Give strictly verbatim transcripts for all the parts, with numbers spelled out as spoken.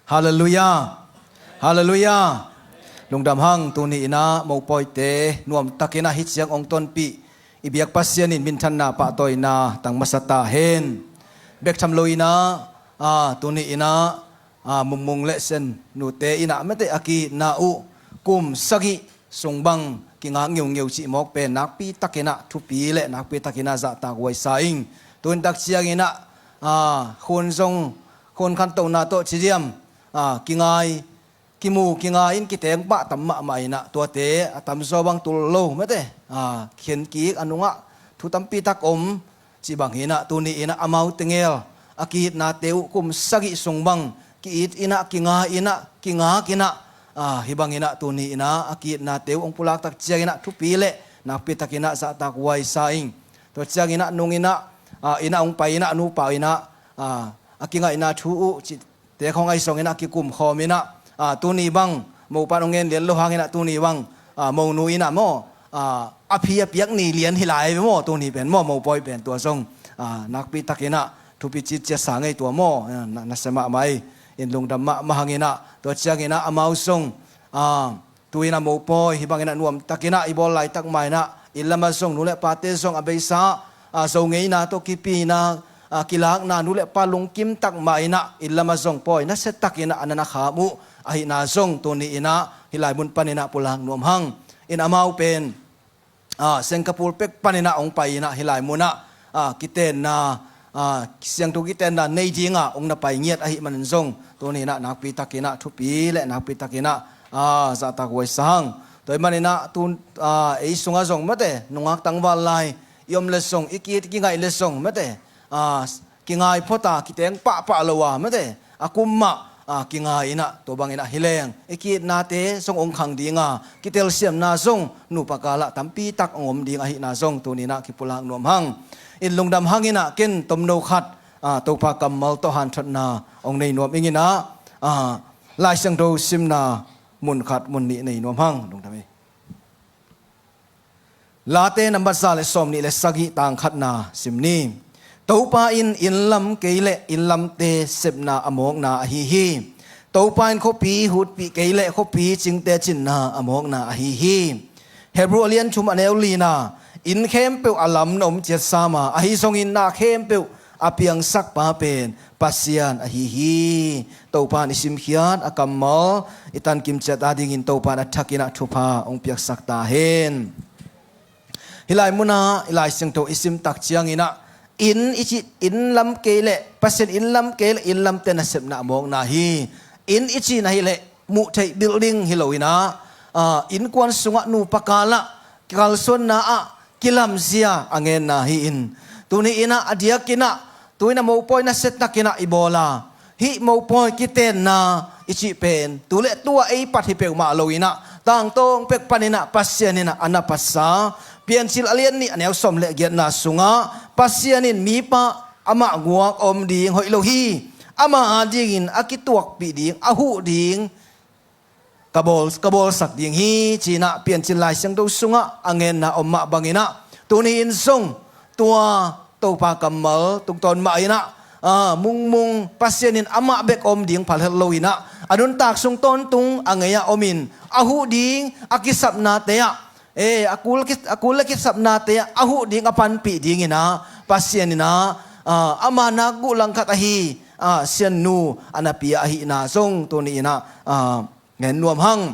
Halleluiah. Halleluiah. Lungdam hang. Tuni in ah mopawite nuamtakin ah hih ciang hong tonpih i biak Pasian in minthanna pahtawina tang masa ta hen. Bek tham lo in ah, ah, tuni in ah, ah, Mungmung le Sian nute in ah mate a ki-itna uh kum sagih sung bang kingak ngeungeu cih mawk pen nakpi takin ah thupi le nakpi takin ah zahtak huai sa ing. Tu in tak ciangin ah, ah, khun zong, khun khantohna tawh ci diam, ah, kingai, kimu kingai in kiteng pah tam mahmah in ah tuate a tamzaw bang tul lo mate, ah, khen kik a nungah thu tampi tak om cih bang hi in ah tuni in ah amau tengel a ki-itnate uh kum sagih sung bang ki-it in ah kingai in ah kingak in ah, ah, hih bang in ah tuni in ah a ki-itnate uh hong pulak tak ciangin ah thupi le nakpi takin ah zahtak huai sa ing. Tua ciangin ah nung in ah, ah, in ah hong pai in ah a nupa in ah, ah, a kingaihna thu uh cih te khong ahi zongin ah kikum khawm in ah, ah, tuni bang mopa'n hong ngen lian lo hangin ah tuni bang, ah, monu in ah maw, ah, a phi a piak ni lian hi lai ve maw, tuni pen maw, mopawi pen tua zong, ah, nakpi takin ah thupi citciat sa ngei tua maw, ah, na, nasia mahmah hi. In lungdam mahmah hangin ah tua ciangin ah amau zong, ah, tu in ah mopawi hih bangin ah nuamtakin ah i bawl laitak mah in ah inn lamah zong nu le pate zong a beisa, ah, zo ngeina tawh kipina, ah, kilakna nu le pa lungkim tak mah in ah inn lamah zong pawi nasia takin ah a na na kham uh ahihna zong tuni in ah hih lai mun panin ah pulak nuam hang. In amau pen, ah, Singapore pek panin ah hong pai in ah hih lai mun ah, ah, kitenna, ah, siangtho kitenna nei dingah hong na pai ngiat ahih manin zong tuni in ah nakpi takin ah thupi le nakpi takin ah, ah, zahtak huai sa hang. Tua ahih manin ah tu, ah, ei sungah zong mate nungak tangval lai i om le zong, i ki-it kingaih le zong mate, ah, kingai phot a kiteng pahpah lo a mate a kum mah, ah, kingai in ah tua bangin ah hi leng i ki-itnate zong hong khang ding a kitelsiamna zong nupa kalah tampi tak hong om ding ahihna zong tuni in ah kipulak nuam hang. In lungdam hangin ah ken tomno khat, ah, Topa kammal tawh hanthotna hong nei nuam ing in ah, ah, Lai Siangtho simna mun khat mun nih nei nuam hang. Lungdam hi. Late nambat za le sawmnih le sagih tang khatna sim ni. Topa in inn lam kei le inn lamte sepna a mawkna ahi hi. Topa in khuapi hutpih kei le khuapi cingte cinna a mawkna ahi hi. Hebru a lian thum a neu lina, inn khempeuh a lam na om ciat sam a, ahi zongin na khempeuh a piangsak pa pen Pasian ahi hi. Topa in i simkhiat a kammal i tankim ciat adingin Topa in a thakin ah thupha hong piaksak ta hen. Hih lai munah i Lai Siangtho i sim tak ciangin ah inn i cih, inn lam kei le, Pasian inn lam kei le inn lamte nasepna a mawkna hi. Inn i cihna hi leh muh theih building hi lo in ah, ah, innkuan sungah nupa kalah kalsuanna ah kilamzia a ngenna hi in, tuni in ah a diakin ah tu in ah mopawi nasia takin ah i bawl a, hih mopawi kitenna i cih pen tu le tu-a ei pat hi peuhmah lo in ah tangtawng pek panin ah Pasian in ah a na patsa, Piancil a lian nih a neu sawm le giatna sungah Pasian in mipa amah guak om ding hoih lo hi. Ama adingin a kituakpih ding, a huh ding ka bawl, ka bawlsak ding hi, ci-in ah Piancil Lai Siangtho sungah a ngenna om mah bangin ah tuni in zong tua Topa kammal tungtawn mah in ah, ah, mungmung Pasian in amah bek om ding phal het lo in ah a nuntak sung tawntung a ngei-ah om in a huh ding a kisapnate ah, eh, a kul ki, a kul le kisapnate ah a huh ding a panpih dingin ah Pasian in ah, ah, ama nakguh langkhat ahi, ah, Siannu a na pia ahihna zong tuni in ah, ah, ngen nuam hang.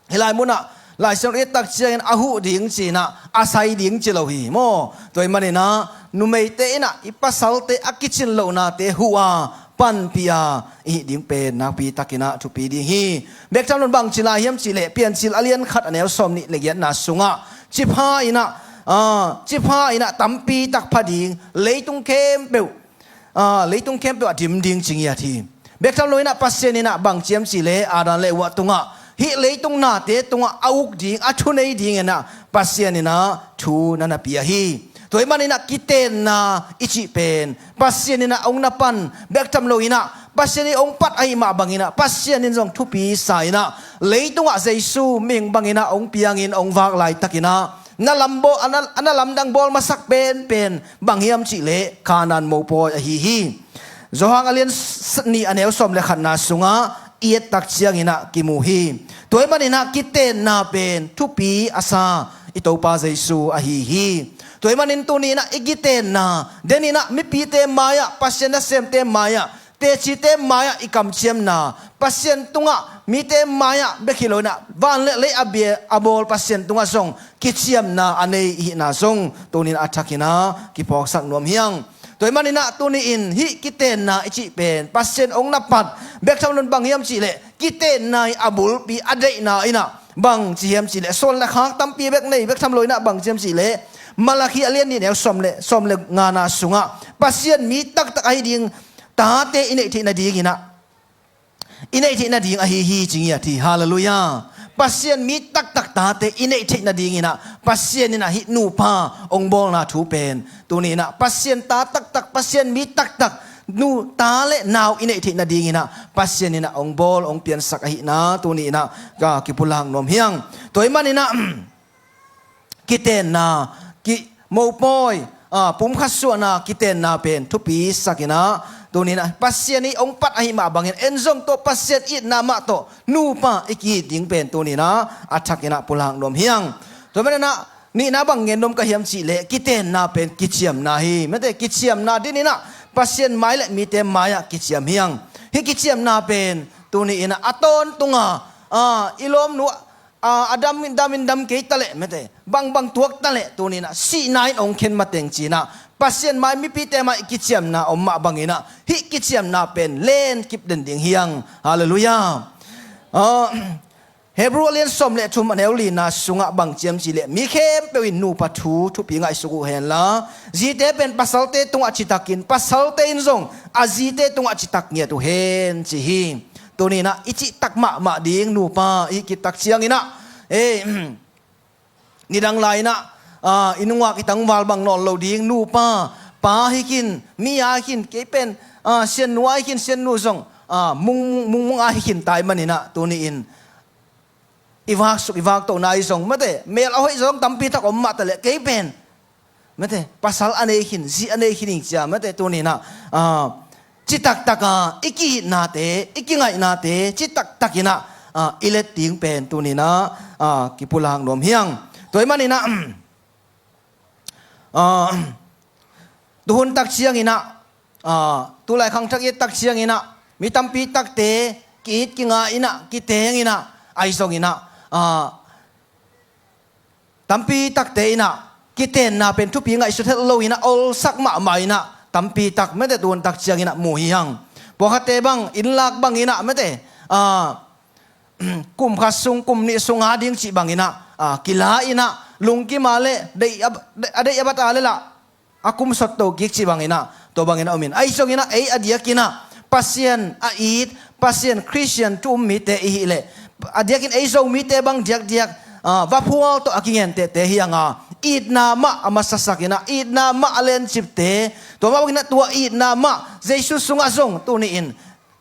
Hih lai munah Lai Siangtho i et tak ciangin a huh ding ci-in ah a sai ding ci lo hi maw? Tua ahih manin ah numeite in ah i pasalte a kicin lohnate huh a panpih a i hih ding pen nakpi takin ah thupi ding hi. Bek tham lo in bang ci lai hiam cih leh Piancil a lian khat a neu sawmnih le giatna sungah cipha in ah, ah, cipha in ah tampi tak pha ding, leitung khempeuh, ah, leitung khempeuh a dim ding ci ngiat hi. Bek tham lo in ah Pasian in ah bang ci hiam cih leh Adam le Eva tungah, hih leitung nate tungah a uk ding, a thunei dingin ah Pasian in ah thu na na pia hi. Tua ahih manin ah kitenna i cih pen Pasian in ah hong na pan, bek tham lo in ah Pasian in hong pat ahih mah bangin ah Pasian in zong thupi sa in ah leitungah Jesu mihing bangin ah hong piangin hong vak laitakin ah na lam bawl, a na, a na lamdang bawl masak penpen bang hiam cih leh Kanaan mopawi ahi hi. Johan a lian s-, nih a neu sawm le khatna sungah i et tak ciangin ah kimu hi. Tua ahih manin ah kitenna pen thupi a sa i Topa Jesu ahi hi. Tua ahih manin tuni-in ah i kitenna, den in ah mipite mai-ah, Pasian nasemte mai-ah, tecite mai-ah i kamciamna, Pasian tungah mite mai-ah bek hi lo-in ah van le lei a bia a bawl Pasian tungah zong kiciamna a nei i hihna zong tuni-in ah a thakin ah kiphawksak nuam hi hang. Tua ahih manin ah tuni-in hih kitenna i cih pen Pasian hong na pat bek tham lo-in bang hiam cih leh, kitenna i a bulpi a deihna in ah bang ci hiam cih leh, suan le khak tampi bek nei bek tham lo-in ah bang ci hiam cih leh, Malakhi a lian nih neu sawm le, sawm le ngana sungah Pasian mi taktak ahi ding tate i neih theih nadingin ah, i neih theih nading ahi hi, ci ngiat hi. Halleluiah. Pasian mi taktak tate i neih theih nadingin ah Pasian in ah hih nupa hong bawlna thu pen tuni-in ah Pasian ta taktak, Pasian mi taktak, nu, ta le nau i neih theih nadingin ah Pasian in ah hong bawl, hong piansak ahihna tuni-in ah ka kipulak nuam hi hang. Tua ahih manin ah kitenna, ki, mopawi, a, pumkhat suahna, kitenna pen thupi sakin ah tuni-in ah Pasian i hong pat ahih mah bangin en zong tua Pasian itna mah tawh nupa i ki-it ding pen tuni-in ah a thakin ah pulak nuam hi hang. Tua ahih manin ah nihna bang gen nuam ka hiam cih leh, kitenna pen kiciamna hi. Mate, kiciamna din in ah Pasian mai le mite mai-ah kiciam hi hang. Hih kiciamna pen tuni-in ah a tawntung a, a, i lawmnu, a, a dam in dam in dam kei ta leh, mate, bangbang tuak ta leh tuni-in ah sihna in hong khen mateng ci-in ah Pasian mai mipite mai kiciamna om mah bangin ah hih kiciamna pen len kip den ding hi hang. Halleluiah. A, Hebru a lian sawm le thum a neu lina sungah bang ci hiam cih leh, mi khempeuh in nupa thu thupi ngaihsuk uh hen la, zite pen pasalte tungah citakin pasalte in zong a zite tungah citak ngiat uh hen, ci hi. Tuni-in ah i cihtak mahmah ding nupa i hih khit tak ciangin ah, ei, nidang lai-in ah, a, i nungak i tangval bang nawn lo ding nupa, pa hi khin, mi a hi khin, kei pen, a, siannu a hi khin, siannu zong, a, mung, mung, mung a hi khin ta ahih manin ah tuni-in i vaksuk i vaktohna i zong, mate, mel a hoih zong tampi tak om mah ta leh, kei pen, mate, pasal a nei khin, zi a nei khin ing cia, mate, tuni-in ah, a, citaktak a i ki-itnate, i kingaihnate citaktak in ah, a, i let ding pen tuni-in ah, a, kipulak nuam hi hang. Tua ahih manin ah, a, tuhun tak ciangin ah, a, tulai khangthak i et tak ciangin ah mi tampi takte ki-it kinga in ah, kiteng in ah, ahi zongin ah, a, tampi takte in ah kitenna pen thupi ngaihsut het lo-in ah olsak mahmah in ah tampi tak, mate, tuhun tak ciangin ah mu hi hang. Pawlkhatte bang, innlak bangin ah, mate, a, kum khat sung, kum nih sung a ding cih bangin ah, a, kila in ah, lungkim a le deih a, a deih a bat a le lah a kum sawt to kik cih bangin ah, tua bangin ah om in. Ahi zongin ah ei a diakin ah Pasian a it, Pasian Khristian thu um mite i hih leh, a diakin ei Zomite bang diakdiak, a, vaphual tawh a kingen tehteh hi hang a, itna mah a masasak in ah, itna mah a lencipte, tua mah bangin ah tua itna mah Jesu sungah zong tuni-in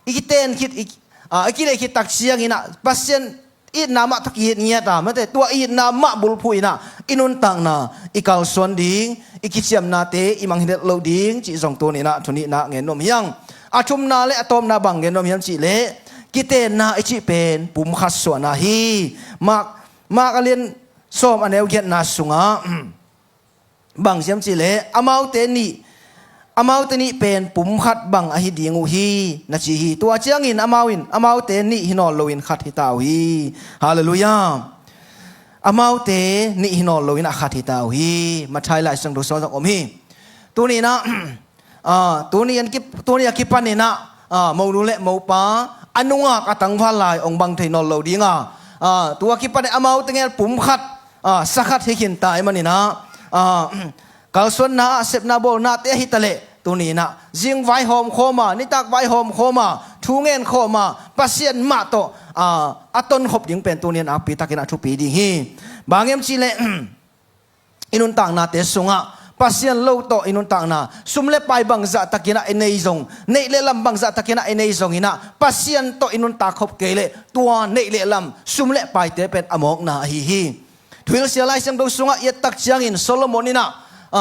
i kiten khit, i, a, i kineih khit tak ciangin ah Pasian itna mah tawh ki-it ngiat a, mate, tua itna mah bulphuh in ah i nuntakna i kalsuan ding, i kiciamnate i mangngilh het loh ding cih zong tuni-in ah thu nihna gen nuam hi hang. A thumna le a tawpna bang gen nuam hiam cih leh, kitenna i cih pen pumkhat suahna hi. Mark, Mark a lian sawm a neu giatna sungah, bang ci hiam cih leh, amaute nih, amaute nih pen pumkhat bang ahi ding uh hi, na ci hi. Tua ciangin amau in, amaute nih hi nawn loin khat hi ta uh hi. Halleluiah. Amaute nih hi nawn loin a khat hi ta uh hi. Matthai Lai Siangtho sungah zong om hi. Tuni-in ah, a, tuni an ki, tuni a kipanin ah, a, monu le mopa a nungak a tangval lai hong bang thei nawn lo ding a, a, tua kipanin amaute gel pumkhat, a, sakhat hi khin ta ahih manin ah, a, kalsuanna ah sepna bawlnate ahi ta leh, tuni-in ah zing vaihawm khawm a, nitak vaihawm khawm a, thu ngen khawm a, Pasian mah tawh, a, a tonkhop ding pen tuni-in ah nakpi takin ah thupi ding hi. Bang hiam cih leh, i nuntaknate sungah Pasian lo tawh i nuntakna, sum le pai bangzah takin ah i nei zong, neih le lam bangzah takin ah i nei zongin ah Pasian tawh i nuntak khop kei leh, tua neih le lam, sum le paite pen a mawkna ahi hi. Thuhilhsia Lai Siangtho sungah i et tak ciangin Solomon in ah, a,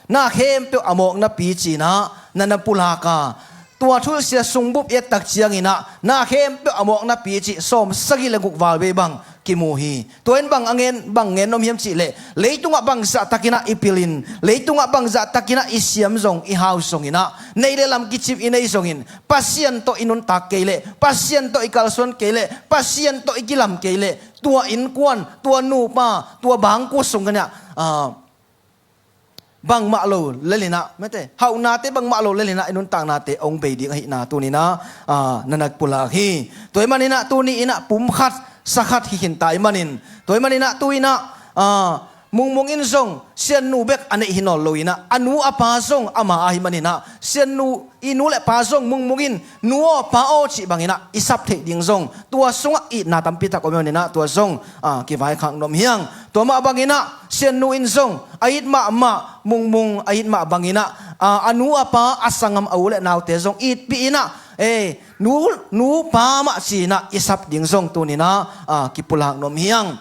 na khempeuh a mawkna pi ci-in ah na na pulak a, tua thulsia sungbup i et tak ciangin ah na khempeuh a mawknapi cih sawm sagih le guk val vei bang kimu hi. Tua in bang a ngen, bang ngen om hiam cih leh, leitungah bang zahtakin ah i pil in, leitungah bang zahtakin ah i siam zong, i hau zongin ah, neih le lam kicip i nei zongin, Pasian tawh i nuntak kei leh, Pasian tawh i kalsuan kei leh, Pasian tawh i kilam kei leh, tua innkuan, tua nupa, tua bangkua sung kan ah, ah, bangmah lo lel in ah, mate, hauhnate bangmah lo lel in ah i nuntaknate hong bei ding ahihna tuni in ah, ah, na na pulak hi. Tua ahih manin ah tuni in ah pumkhat sakhat hi khinta ahih manin, tua ahih manin ah tu in ah, ah, Mungmung in zong Siannu bek a neih hi nawn lo in ah, a nu a pa zong ama ahih manin ah, Siannu i nu le pa zong Mungmung in nu aw pa aw cih bangin ah i sap theih ding zong, tua sungah itna tampi tak om hi manin ah, tua zong, ah, kivaikhak nuam hi hang. Tua mah bangin ah Siannu in zong a it mahmah, Mungmung a it mah bangin ah, ah, a nu a pa, a sanggam, a u le naute zong itpih in ah, eh, nu, nu pa mah ci in ah i sap ding zong tuni in ah, ah, kipulak nuam hi hang.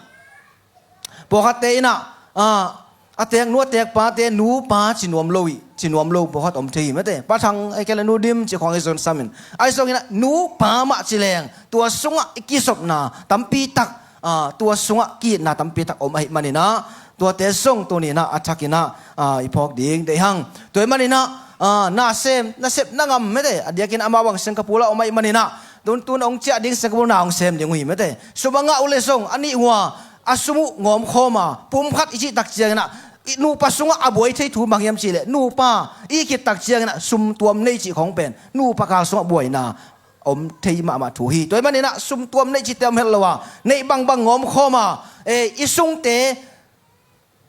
Pawlkhatte in ah, ah, a teek nu, a teek pate nu pa ci nuam lo hi, ci nuam lo pawlkhat om thei hi, mate. Pa Thang ahih kei leh Nu Dim ci khawng hi zong sam in, ahi zongin ah nu pa mah ci leng, tua sungah i kisopna tampi tak, ah, tua sungah ki-itna tampi tak om ahih manin ah, tuate zong tuni in ah a thakin ah, ah, i phawk ding deih hang. Tua ahih manin ah, ah, na sem, na sep, na ngam, mate, a diakin amau bang Singapore ah om ahih manin ah, tun, tun hong ciah ding Singapore na hong sem ding uh hi, mate. Sum a ngah uh leh zong a nih uh a, a sum uh ngawm khawm a, pumkhat i cih tak ciangin ah, i nupa sungah a buai thei thu bang hiam cih leh, nupa i khit tak ciangin ah sum tuam nei cih khawng pen nupa kal sungah buaina om thei mahmah thu hi. Tua ahih manin ah sum tuam nei cihte om het lo a, neih bangbang ngawm khawm a, eh, i sungte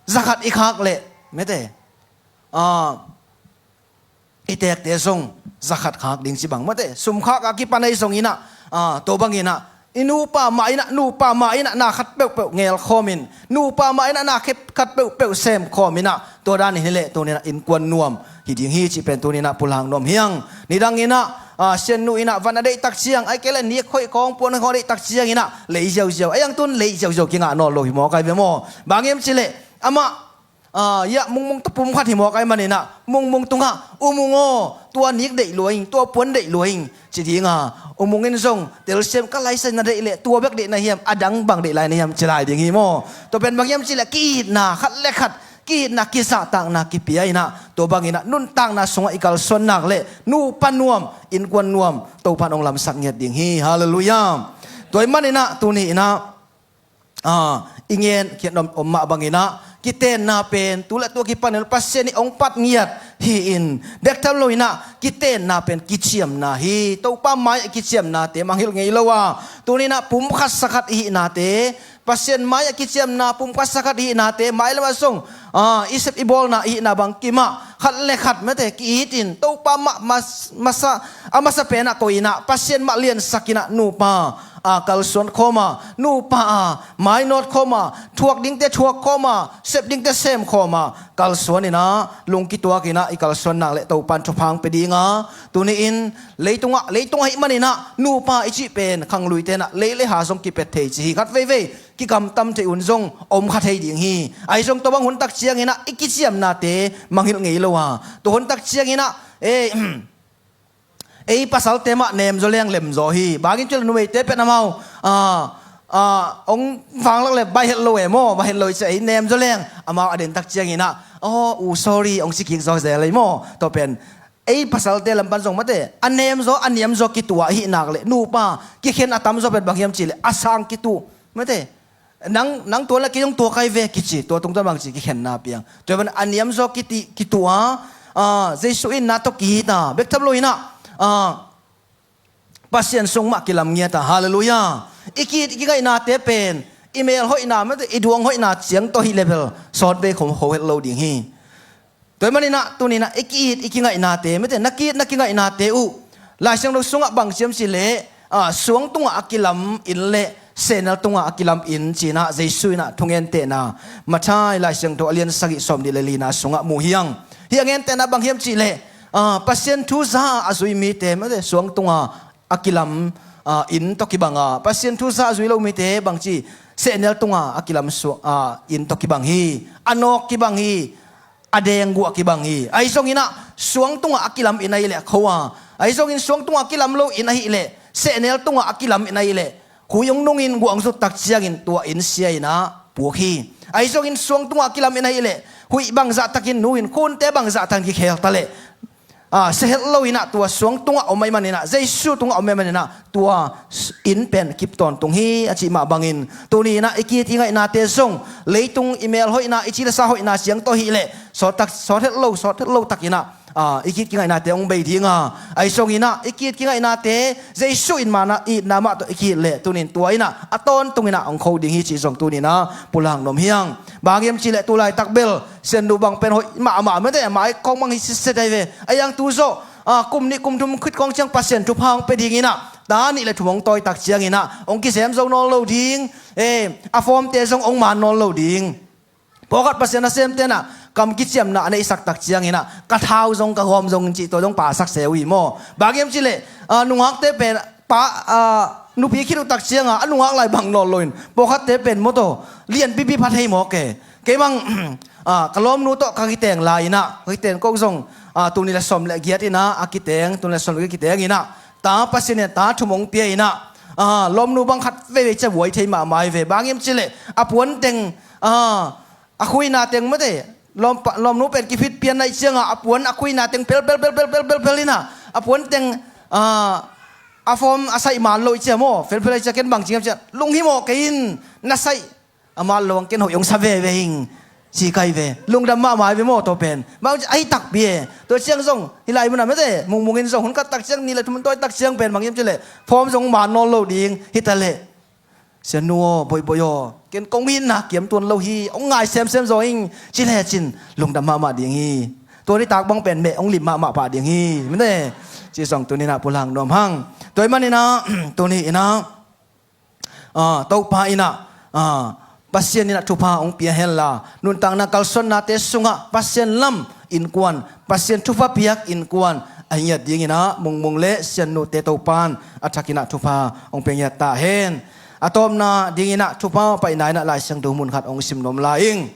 zakhat i khak leh, mate, ah, i teekte zong zakhat khak ding ci bang, mate. Sum khak a kipan ahi zongin ah, ah, tua bangin ah i nupa mah in ah, nupa mah in ah na khat peuhpeuh ngel khawm in, nupa mah in ah na khat peuhpeuh sem khawm in ah, tua dan in hi leh tuni in ah innkuan nuam hi ding hi cih pen tuni in ah pulak nuam hi hang. Nidang in ah, ah, Siannu in ah van a deih tak ciang, ahih kei leh nik hoih khawng, puan hoih khawng a deih tak ciangin ah lei ziauziau. Ei, hang tun lei ziauziau kingah nawn lo hi mawk ai ve maw. Bang hiam cih leh amah, ah, ya, Mungmung tawh pumkhat hi mawk ahih manin ah, Mungmung tungah, U Mung aw, tua nik deih lua ing, tua puan deih lua ing, ci ding a, U Mung in zong telsiam, ka laisai na deih leh tua bek deih na hiam, a dang bang deih lai na hiam, ci lai ding hi maw. Tua pen bang hiam cih leh ki-itna khat le khat, ki-itna, kizahtakna kipia in ah, tua bangin ah nuntakna sungah i kalsuan nak leh nupa nuam, innkuan nuam Topa'n hong lamsak ngiat ding hi. Halleluiah. Tua ahih manin ah tuni in ah, ah, i ngen khiat om, om mah bangin ah, kitenna pen tu le tu a kipan in Pasian in hong pat ngiat hi-in, bek tham lo in ah, kitenna pen kiciamna hi. Topa mai-ah kiciamnate mangngilh ngei lo a, tuni in ah pumkhat sakhat i hihnate, Pasian mai-ah kiciamna pumkhat sakhat i hihnate, mai lamah zong, ah, i sep i bawlna i hihna bangkim ah khat le khat, mate, ki-it in Topa mah mas-, masa, a masa pen ah koih in ah, Pasian mah liansak in ah, nupa a kalsuan khawm a, nupa a mainawt khawm a, thuak dingte thuak khawm a, sep dingte sem khawm a, kalsuan in ah, lung kituak in ah i kalsuan nak leh Topa'n thupha hong pia ding a, tuni in leitungah, leitung ahih manin ah nupa i cih pen khangluite in ah lei le ha zong kipet thei ci hi. Khat veivei kikamtam thei un zong om kha thei ding hi. Ahi zong tua bang hun tak ciangin ah i kiciamnate mangngilh ngei lo a, tua hun tak ciangin ah, eh, ei pasalte mah nemzaw leng lemzaw hi. Bang hiam cih leh numeite pen amau, ah, ah, hong vanglak leh baih het lo e maw, baih het lo i ci a, ei nemzaw leng amau a den tak ciangin ah, aw, u, sorry, hong ci kik zaw zel ei maw. Tua pen ei pasalte lam pan zong, mate, a nemzaw, a niamzaw kituah ahih nak leh, nupa kikhen a tamzaw pen bang hiam cih leh a sang kituh, mate. Nang, nang tua leh kei zong tua ka hi ve kici, tua tungtawn bangci kikhenna piang. Tua ahih manin a niamzaw kituh a, ah, Jesuh in na tawh ki-it a, bek tham lo in ah, ah, Pasian sung mah kilam ngiat a. Halleluiah. I ki-it i kingaihnate pen i mel hoihna, mate, i duang hoihna ciang tawh hi leh bel sawtvei khawng ho het lo ding hi. Tua ahih manin ah tuni in ah i ki-it i kingaihnate, mate, na ki-it na kingaihnate uh Lai Siangtho sungah bang ci hiam cih leh, ah, suang tungah a kilam inn leh sehnel tungah a kilam inn ci-in ah Jesuh in ah thungentehna, Matthai Lai Siangtho a lian sagih sawmnih le lina sungah mu hi hang. Hih a gentehna bang hiam cih leh, ah, Pasian thu za a zui mite, mate, suang tungah a kilam, ah, inn tawh kibang a, Pasian thu za a zui lo mite bangci, sehnel tungah a kilam suang, ah, inn tawh kibang hi. A nawk kibang hi. a deng guah kibang hi. Ahi zongin ah suang tungah a kilam in ahih leh a kho a, ahi zongin suang tungah a kilam lo in ahih leh sehnel tungah a kilam in ahih leh hui hong nungin guah hong zut tak ciangin tua inn sia in ah puak hi. Ahi zongin suang tungah a kilam in ahih leh huih bangzah takin nu in, khunte bangzah takin kikhel ta leh, ah, sia het lo in ah tua suang tungah om ahih manin ah, Jesu tungah om ahih manin ah tua inn pen kip tawntung hi a cih mah bangin, tuni in ah i kit i ngaihnate zong leitung i mel hoihna, i cilesa hoihna ciang tawh ahih leh sawt tak, sawt het lo, sawt het lo takin ah, ah, i kit kingaihnate hong bei ding a, ahi zongin ah i kit kingaihnate Jesu in mana itna mah tawh i kit leh tuni in tua in ah a tawntung in ah hong kho ding hi cih zong tuni in ah pulak nuam hi hang. Bang hiam cih leh tu laitak bel Siannu bang pen hoih mahmah mate, mai kong bang hi sitset ahi ve. A hiang tu zawh, ah, kum nih kum thum khit kong ciang Pasian thupha hong pia ding in ah, ta nih le thum hong tawi tak ciangin ah hong kisem zo nawn lo ding. Eh, a fawmte zong hong man nawn lo ding. Pawlkhat Pasian nasemte in ah kam kiciamna a neihsak tak ciangin ah, ka thau zong ka gawm zong cih tua zong pasak se uh hi maw. Bang hiam cih leh, ah, nungakte pen pa, ah, nupi khit uh tak ciangin ah a nungak lai bang nawn lo in, pawlkhatte pen maw taw lianpipi pha thei mawk e. Kei bang, ah, ka lawmnu tawh ka kiteng lai in ah, ka kiteng kok zong, ah, tul nih le sawm le giat in ah a kiteng, tul nih le sawm le giat kiteng in ah, ta Pasian in ta thum hong pia in ah, ah, lawmnu bang khat veivei ciang buai thei mahmah hi ve. Bang hiam cih leh a puan teng, ah, a khuina teng mate, lawm pa, lawmnu pen kifit pian naih ciangin ah a puan a khuina teng pel pel pel pel pel pel pel in ah, a puan teng, ah, a fawm a saih man lo i ciang maw, pel pel i ciang ken bang ci hiam cih leh, lunghimawh kei in, na saih a man lo ang ken hoih hong sa veve ing, ci ka hi ve. Lungdam mahmah hi ve maw tua pen. Bang ci ahi takpi e. Tua ciang zong hih lai mun ah mate, Mungmung in zong hun khat tak ciang, nih le thum tawi tak ciang pen bang hiam cih leh fawm zong man nawn lo ding hi ta leh, Siannu aw, boihboih aw, ken kong itna kiam tuan lo hi, hong ngai semsem zaw ing, ci lecin lungdam mahmah ding hi. Tua nitak bang pen meh hong lim mahmah pah ding hi. Mate, ci zong tuni in ah pulak nuam hang. Tua ahih manin ah, tuni in ah, ah, Topa in ah, ah, Pasian in ah thupha hong pia henla, nuntakna kalsuannate sungah Pasian lam innkuan, Pasian thupha piak innkuan a hi ngiat ding in ah Mungmung le Siannu te Topa in a thak in ah thupha hong pia ngiat ta hen. A tawpna ding in ah thupha paina in ah Lai Siangtho mun khat hong sim nuam lai ing.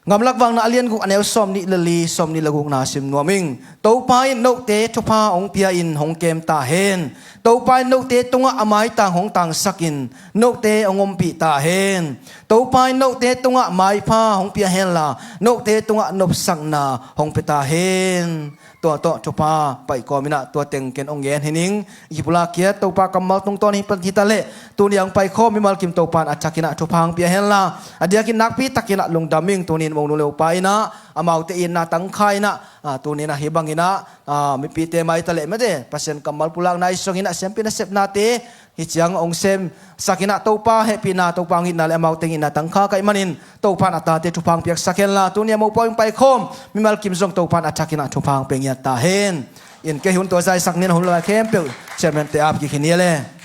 Gamlak Vakna a lian guk a neu sawm nih le li, sawm nih le gukna sim nuam ing. Topa in note thupha hong pia in hong kem ta hen. Topa in note tungah a maitang hong tangsak in note hong ompih ta hen. Topa in note tungah maipha hong pia henla, note tungah nopsakna hong pia ta hen. Tua tawh thupha paih kawm in ah tua teng ken hong gen hi ning. I kipulak kiat Topa kammal tungtawn hi pan hi ta leh, tuni a hong paikhawm mimal kim Topa in a thak in ah thupha hong pia henla, a diakin nakpi takin ah lungdam ing. Tuni in monu leupa in ah, amaute itna tangkha in ah, ah, tuni in ah hih bang in ah, ah, mipite mai ta leh mate, Pasian kammal pulakna i sung in ah siampi nasepnate hih ciang hong semsak in ah Topa hehpihna, Topa hong itna le amaute itna tangkha ka hih manin Topa in a tate thupha hong piaksak henla, tuni a mopawi hong paikhawm mimal kim zong Topa in a thak in ah thupha hong pia ngiat ta hen. In kei hun tua zaisak nin, hun lai khempeuh chairman te ap kik hi ni le.